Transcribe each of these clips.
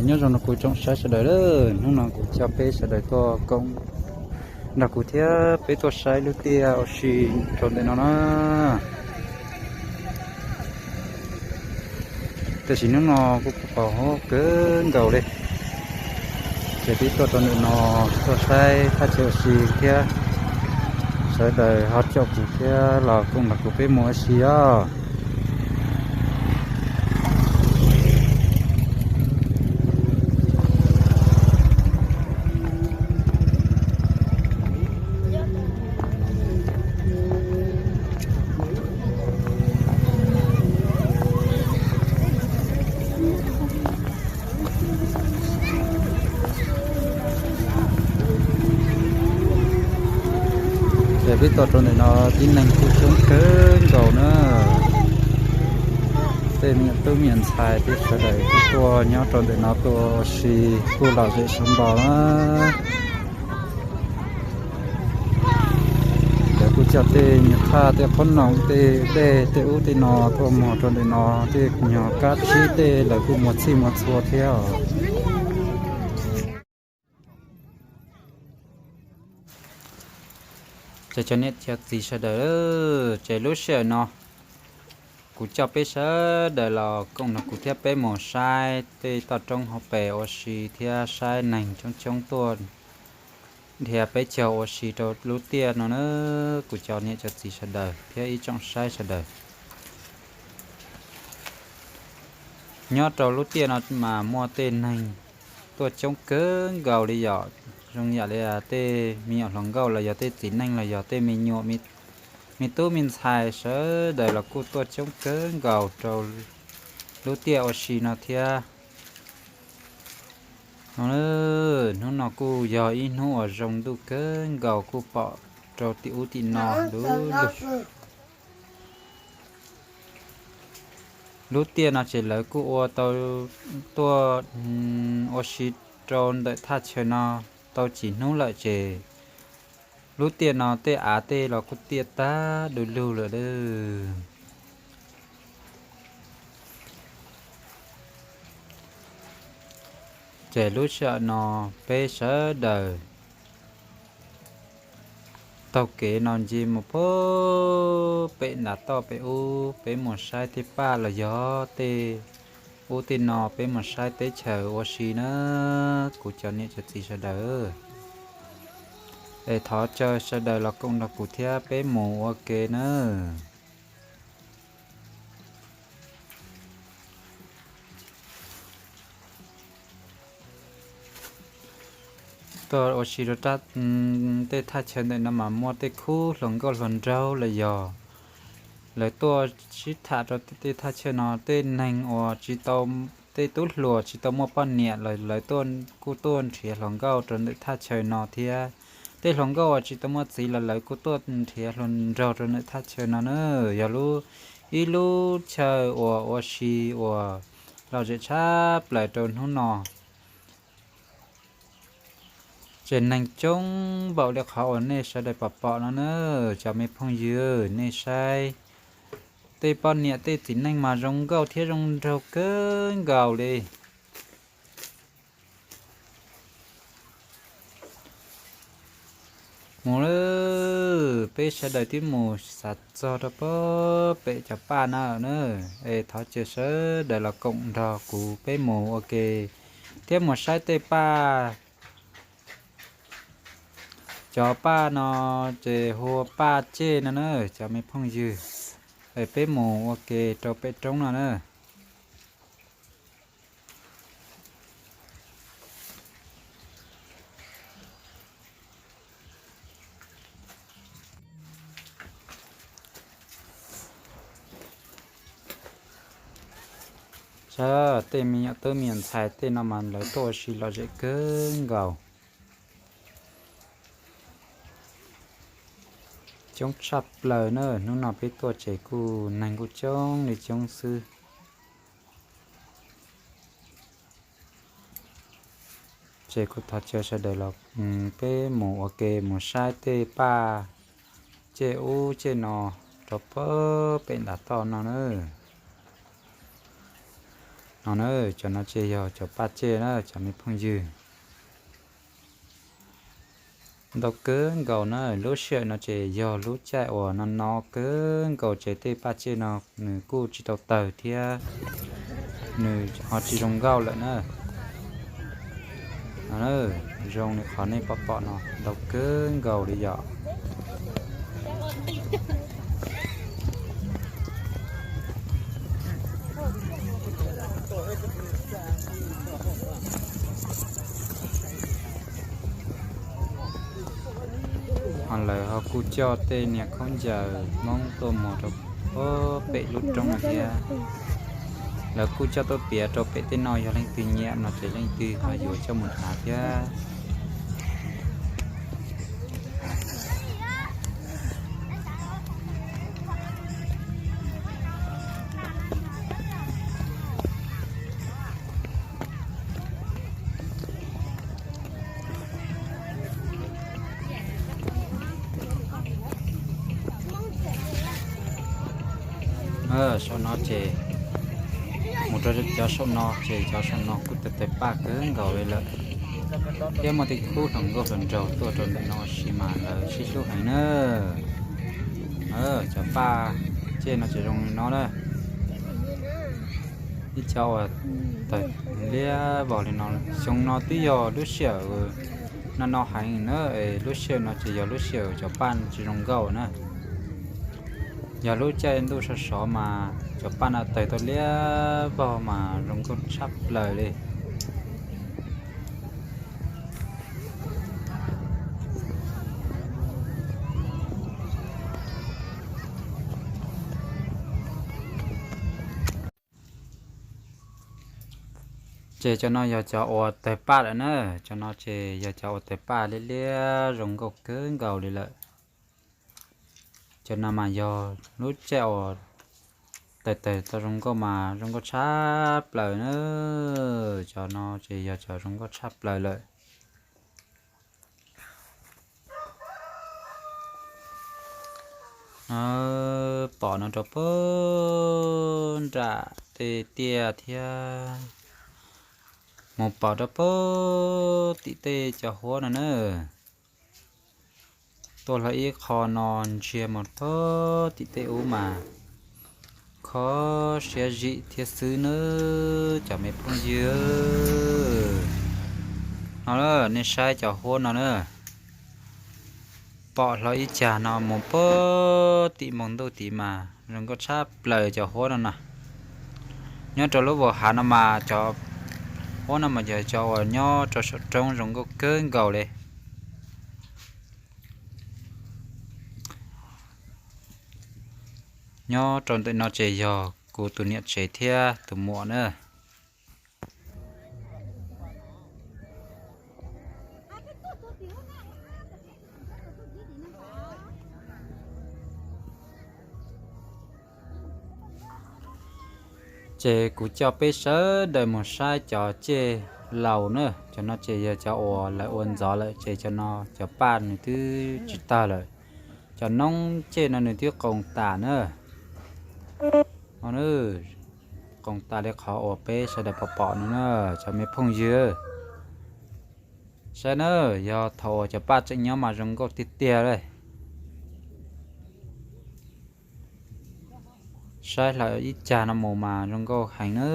Nyob zoo no kuv tsoom saib sawv daws, hnub no kuv coj peb sawv daws tuaj koom nrog kuv thiab peb tuaj saib lub tiaj ua si rau ntawm no na. Tiam sis hnub no kuj pos huab kawg nkaus li, ces peb tuaj rau ntawm no tuaj saib thaj chaw ua si thiab. Sawv daws ho caum kuv thiab los koom nrog kuv peb mus ua si os. Ces peb tuaj rau ntawm no tib neeg kuj coob kawg nkaus na. Tej me nyuam tub me nyuam ntxhais tej sawv daws kuj tuaj nyob rau ntawm no tuaj ua si kuj lom zem sab npo na. Lawv kuj coj tej nyuag thaj tej qhob noom tej dej tej ub tej no tuaj muag rau ntawm no, tej nyuag kab tsib tej lawv kuj muag txhij muag txhua thiab os. Ces cov niam cov txiv sawv daws, ces lub sij hawm no kuv coj peb sawv daws los koom nrog kuv thiab peb mus saib tej toj roob hauv pes ua si thiab saib neeg coob coob tuaj dhia peb caug ua si rau lub tiaj no na, kuv cov niam cov txiv sawv daws thiab ib tsoom saib sawv daws. Nyob rau lub tiaj no mas muaj tej neeg tuaj coob kawg nkaus li yom, zoo yam li tej me nyuam hluas nkauj los yog tej txiv neej los yog tej me nyuam, me tub me ntxhais sawv daws los kuj tuaj coob kawg nkaus rau lub tiaj ua si no thiab. No, hnub no kuj yog ib hnub uas zoo ntuj kawg nkaus kuj pom rau tim ub tim no lug lug. Lub tiaj no ces lawv kuj ua tau tuaj ua si rau ntawm thaj chaw no tau tsis hnub lawm ces lub tiaj no tej av tej los kuj tiaj tag du lug lawm. Ces lub sij hawm no peb sawv daws taug kev no nce mus pem nram toj pem ub, peb mus saib tej paj los yog tej ub tej no, peb mus saib teb chaws ua si na, kuv cov niam cov txiv sawv daws. Es thov caw sawv daws los koom nrog kuv thiab peb mus ua ke nawb. Tuaj ua si rau tej thaj chaw ntawm no mas muaj tej khub hluas nkauj hluas nraug los yog lawv tuaj sib tham rau tej thaj chaw no. Tej neeg uas tsis tau, tej tub hluas tsis tau muaj poj niam los lawv kuj tuaj nrhiav hluas nkauj rau ntawm thaj chaw no thiab. Tej hluas nkauj uas tsis tau muaj txiv los lawv kuj tuaj nrhiav hluas nraug rau ntawm thaj chaw no na. Yog lub, ib lub chaw uas ua si uas lom zem tshaj plaws rau hnub no. Ces neeg coob npaum li qhov uas nej sawv daws pom pom no na, cov me phooj ywg, nej saib tej poj niam tej txiv neej mas zoo nkauj thiab zoo nraug kawg nkaus li. Mus lawm, peb sawv daws twb mus xav txog rau pem cov paj no na, es thov caw sawv daws los koom nrog kuv peb mus ua ke thiab mus saib tej paj. Cov paj no ces hu ua paj ceg no na, cov me phooj ywg, es peb mus ua ke rau pem roob no na. Saib tej me nyuam tub me nyuam ntxhais tej no mas lawv tuaj ua si lom zem kawg nkaus. Coob tshaj plaws na, hnub no peb tuaj ces kuj neeg kuj coob li coob xwb. Ces kuv thov caw sawv daws los peb mus ua ke mus saib tej paj ceg ub ceg no rau pem nram toj no na. No na, cov no ces yog cov paj ceg na cov me phooj ywg. Ntau kawg nkaus na, lub sij hawm no ces yog lub caij uas no no kawg nkaus ces tej paj ceg no nws kuj tsis tau tawg thiab, nws ho tsis zoo nkauj lawm na. Zoo li qhov nej pom pom no ntau kawg nkaus li yom. Ho lawv ho kuj coj tej niag khaub ncaws Hmoob tuaj muag rau pem lub roob no thiab. Lawv kuj coj tuaj piav rau pem tej no, yog leej twg nyiam no ces leej twg ho yuav coj mus hnav thiab. Saum no ces mus rau cov saum no ces cov saum no kuj tawg tawg paj kawg nkaus li lawm, thiab muaj tej khub hluas nkauj hluas nraug tuaj rau ntawm no ua si mas lawv sib hlub heev na. Cov paj ceg no ces zoo li no na. Ib co uas tawg liab vog li no. Xyoo no twb yog lub sij hawm no no heev na, es lub sij hawm no ces yog lub sij hawm cov paj tsis zoo nkauj na. Yog lub caij ntuj sov sov mas cov paj no tawg tau liab vog mas zoo nkauj tshaj plaws li. Ces cov no yog cov uas tawg paj lawm na, cov no ces yog cov uas tawg paj liab liab zoo nkauj kawg nkaus li lawm. Cov no mas yog lub caij uas tawg tawg tau zoo nkauj mas zoo nkauj tshaj plaws na. Cov no ces yog cov zoo nkauj tshaj plaws lawm. Pom no rau puag nram tej tiaj thiab mus pom rau puag tim tej cov huab no na. Tuaj hlo ib qho no ntsia mus puag tim tej ub mas kho siab zim thiab xwb nawb cov me phooj ywg. No nej saib cov huab no na, pom hlo ib cag no mus puag tim npoo ntuj tid mas zoo nkauj tshaj plaws cov huab no na. Nyob rau lub vos hav no mas cov huab no mas yog cov uas nyob rau saum roob zoo nkauj kawg nkaus li. Nyob rau ntawm no ces yog kuv tus niam tsev thiab tus muam na. Ces kuv coj peb sawv daws mus saib cov ceg laus na. Cov no ces yog cov uas lawv ua ntxov lawm ces cov no cov paj nws twb tsis tawg lawm. Cov noob ceg no nws twb qoos tas na. Qoos tas li qhov uas peb sawv daws pom pom no na, cov me phooj ywg. Saib na, yog thaum uas cov paj tseem nyob mas zoo nkauj tiag tiag li. Saib hlo ib cag no mus mas zoo nkauj heev na.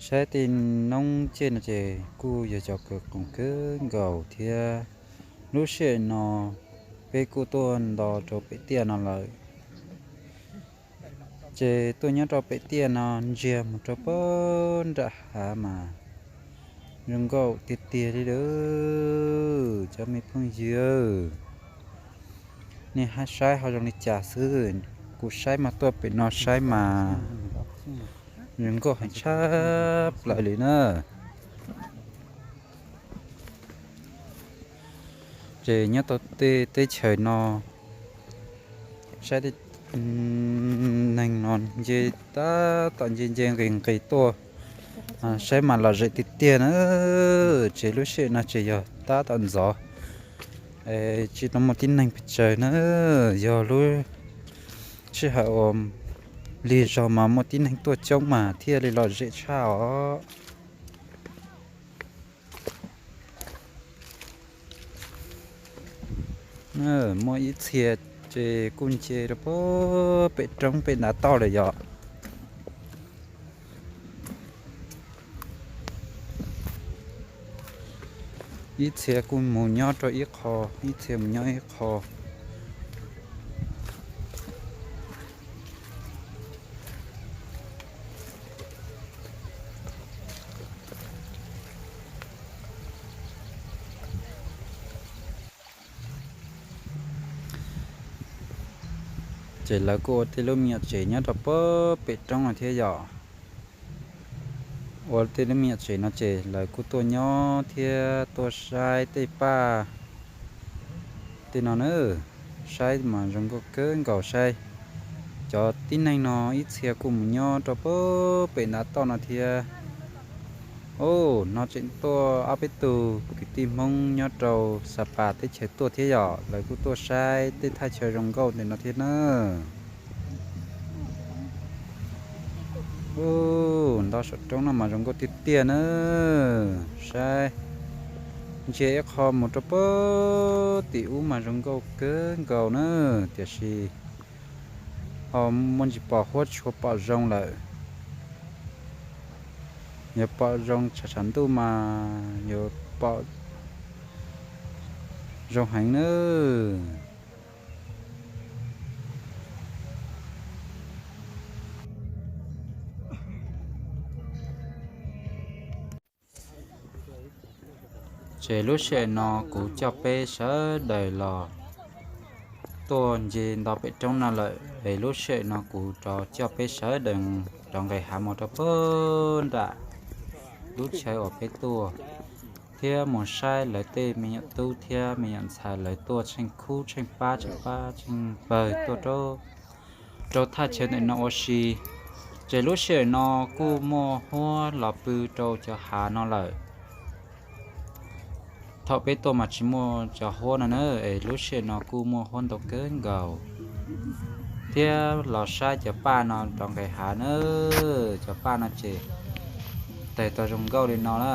Saib tej noob ceg no ces kuj yog cov kawg qoos kawg nkaus thiab. Lub sij hawm no peb kuj tuaj nto rau pem tiaj no lawm. Ces tuaj nyob rau pem tiaj no ntsiag mus rau puag nram hav mas zoo nkauj tiag tiag li lawm cov me phooj ywg. Nej saib ho zoo li cas xwb, kuv saib mas tuaj pem no saib mas zoo nkauj heev tshaj plaws li na. Ces nyob tau tej teb chaws no, saib tej Neeg no nce tab tom nce nce nqis nqis tuaj, saib mas lom zem tiag tiag na. Ces lub sij hawm no ces yog tab tom ntxov, tsis tau muaj tib neeg pes tsawg na. Yog lub sij hawm uas lig zog mas muaj tib neeg tuaj coob mas thiaj li lom zem tshaj os. Muaj ib txhia ces kuj nce rau pem roob pem ntav toj lawm yom. Ib txhia kuj mus nyob rau ib qho, ib txhia mus nyob ib qho. Ces lawv kuj ua tej lub me nyuam tsev nyob rau pem roob no thiab yom. Ua tej lub me nyuam tsev no ces lawv kuj tuaj nyob thiab tuaj saib tej paj tej no na. Saib mas zoo nkauj kawg nkaus saib. Cov tib neeg no ib txhia kuj mus nyob rau pem ntav toj no thiab. Ub, no tseem tuaj ob peb tug kwv tij Hmoob nyob rau Xa Pas teb chaws tuaj thiab yom, lawv kuj tuaj saib tej thaj chaw zoo nkauj ntawm no thiab na. Ub, nto saum roob no mas zoo nkauj tiag tiag na. Saib, ntsia ib qho mus rau pem tim ub mas zoo nkauj kawg nkaus na, tiam sis ho muaj ntsis pos huab tsis pom zoo lawm. Yog pom zoo tshav tshav ntuj mas yuav pom zoo heev nawb. Ces lub sij hawm no kuv coj peb sawv daws los tuaj nce nto pem roob no lawm, es lub sij hawm no kuv rov coj peb sawv daws rov nqes hav mus rau pem nram lub chaw uas peb tuaj, thiab mus saib lawv tej me nyuam tub thiab me nyuam ntxhais lawv tuaj tsheej khub tsheej pab tsheej pab tsheej pawg tuaj rau rau thaj chaw ntawm no ua si. Ces lub sij hawm no kuj muaj huab los pw rau cov hav no lawm. Thaum peb tuaj mas tsis muaj cov huab no na, es lub sij hawm no kuj muaj huab ntau kawg nkaus. Thiab los saib cov paj no rov nqes hav na, cov paj no ces tawg tau zoo nkauj li no na.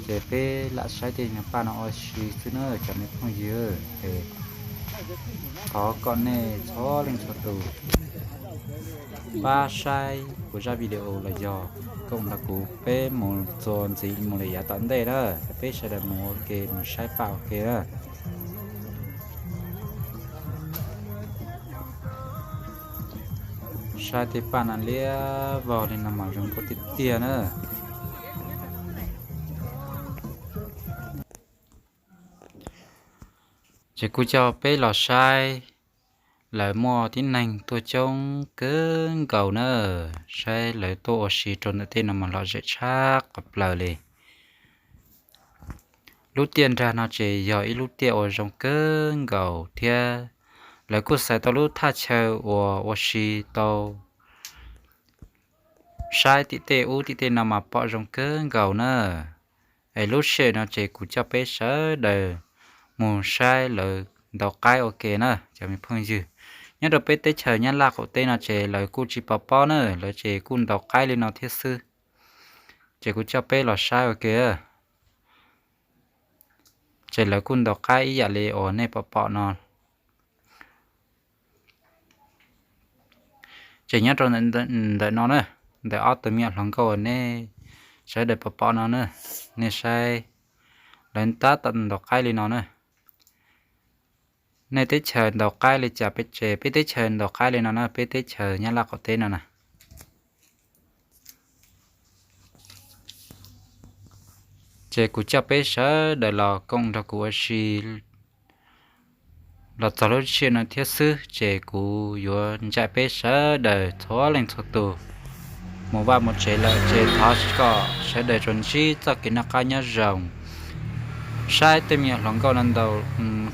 Ces peb lam saib tej nyuag paj no ua si xwb na cov me phooj ywg. Thov kom nej txhua leej txhua tus pab saib kuv zaj video los yog koom nrog kuv peb mus txuas ntxiv mus lawm yav tom ntej na, peb sawv daws mus ua ke mus saib paj ua ke na. Saib tej paj no liab vog li no mas zoo nkauj tiag tiag na. Ces kuv coj peb los saib, lawv muaj tib neeg tuaj coob kawg nkaus na, saib lawv tuaj ua si rau ntawm tej no mas lom zem tshaj qhov plaws li. Lub tiaj nrag no ces yog ib lub tiaj uas zoo kawg nkaus thiab lawv kuj xaiv tau lub thaj chaw uas ua si tau saib tim tej ub tim tej no mas pom zoo kawg nkaus na. Es lub sij hawm no ces kuv coj peb sawv daws mus saib lawv ntaus qaib ua ke na cov me phooj ywg. Nyob rau peb teb chaws Nyab Laj qaum teb no ces lawv kuj tsis pov pob na, lawv ces kuj ntaus qaib li no thiab xwb. Ces kuv coj peb los saib ua ke. Ces lawv kuj ntaus qaib ib yam li uas nej pom pom no. Ces nyob rau ntawm no na, ntawm ob tug me nyuam hluas nkauj uas nej sawv daws pom pom no na, nej saib, lawv tab tom ntaus qaib li no na. Nej teb chaws ntaus qaib li cas peb ces peb teb chaws ntaus qaib li no na, peb teb chaws Nyab Laj qaum teb no na. Ces kuv coj peb sawv daws los koom nrog kuv ua si los txog lub sij hawm no thiab xwb, ces kuv yuav ncaim peb sawv daws txhua leej txhua tus mus vaj mus tsev lawm, ces thov kom sawv daws tsuas ntsib txoj kev noj qab nyob zoo. saib tej me nyuam hluas nkauj no ntaus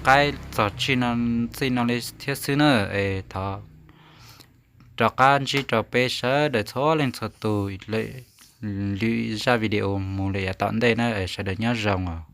qaib txog txij no li thiab xwb na. Es thov rov qab ntsib rau peb sawv daws txhua leej txhua tus lwm zaj video mus lawm yav tom ntej na, sawv daws nyob zoo os.